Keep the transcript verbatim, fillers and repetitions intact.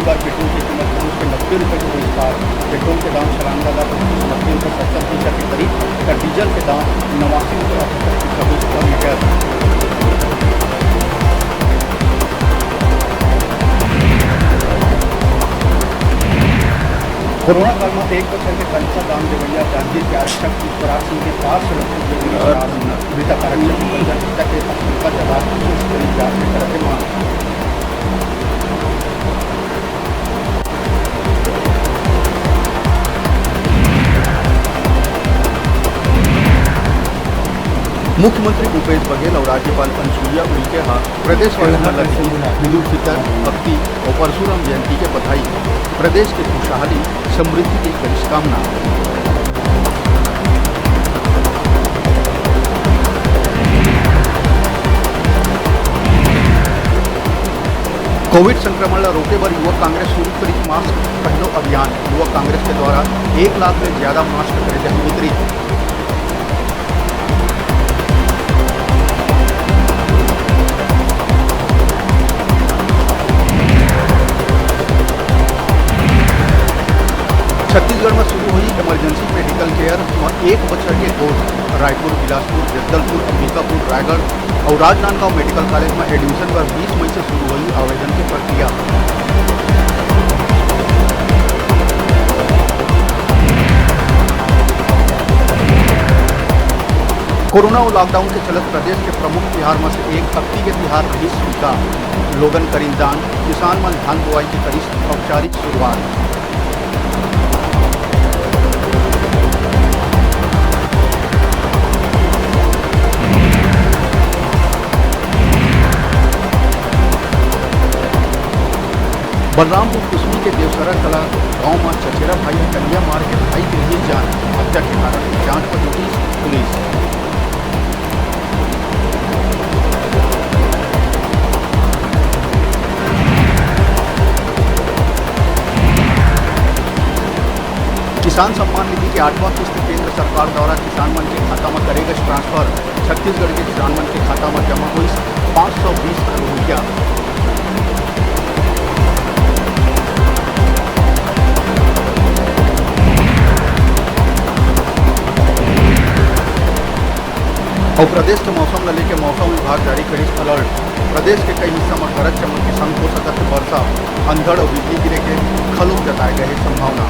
बार petrol की कीमत पहुंच के नब्बे रुपये के होइस पार। पेट्रोल के दाम छलांग लगा तो पहुंचिस नब्बे रुपये सत्तर पैसा के करीब, त डीजल के दाम नवासी रुपये अठहत्तर पैसा होइस per litre। कोरोना काल म एक बछर के कंसा दान देवइया जांजगीर के आरक्षक पुष्पराज सिंह के पार्षद रघुवीर मिश्रा ह मृतक आरक्षक के परिजन के प्रति शोक जतात शोक करीब जात के करत हे मांग। मुख्यमंत्री भूपेश बघेल अउ राज्यपाल अनुसुईया उइके ह प्रदेशवासियों ला दीन ईद उल फितर, अक्ति अउ परशुराम जयंती के बधाई। प्रदेश के खुशहाली, समृद्धि के करिस कामना। कोविड संक्रमण ला रोके बर युवक कांग्रेस शुरू करिस मास्क पहनो अभियान। युवक कांग्रेस के द्वारा एक लाख ले ज्यादा मास्क करे जाही वितरित। छत्तीसगढ़ म शुरू होही emergency medical care म एक बछर के कोर्स। रायपुर, बिलासपुर, जगदलपुर, अंबिकापुर, रायगढ़ अउ राजनांदगांव मेडिकल कॉलेज म एडमिशन बर बीस मई से शुरू होही आवेदन के प्रक्रिया। कोरोना अउ लॉकडाउन के चलत प्रदेश के प्रमुख तिहार म से एक अक्ति के तिहार रहिस टीका। लोगन करिन दान, किसान मन धान बोआई के करिस औपचारिक शुरुआत। बलरामपुर कुसमी के देवसरा कला गांव म चचेरा भाई ह कनिया मार के भाई के लिए जान, हत्या के कारण जांच म जुटिस पुलिस। किसान सम्मान निधि के आठवां किस्त केंद्र सरकार द्वारा किसान मन के खाता म करे गए ट्रांसफर। छत्तीसगढ़ के किसान मन के खाता म जमा होइस पाँच सौ बीस करोड़ रुपया। अउ प्रदेश के मौसम ल लेके मौसम विभाग जारी करिस अलर्ट। प्रदेश के कई हिस्सा म गरज चमक के संग हो सकत हे बरसा, अंधड़ अउ बिजली गिरे के घलोक जताए गए हे संभावना।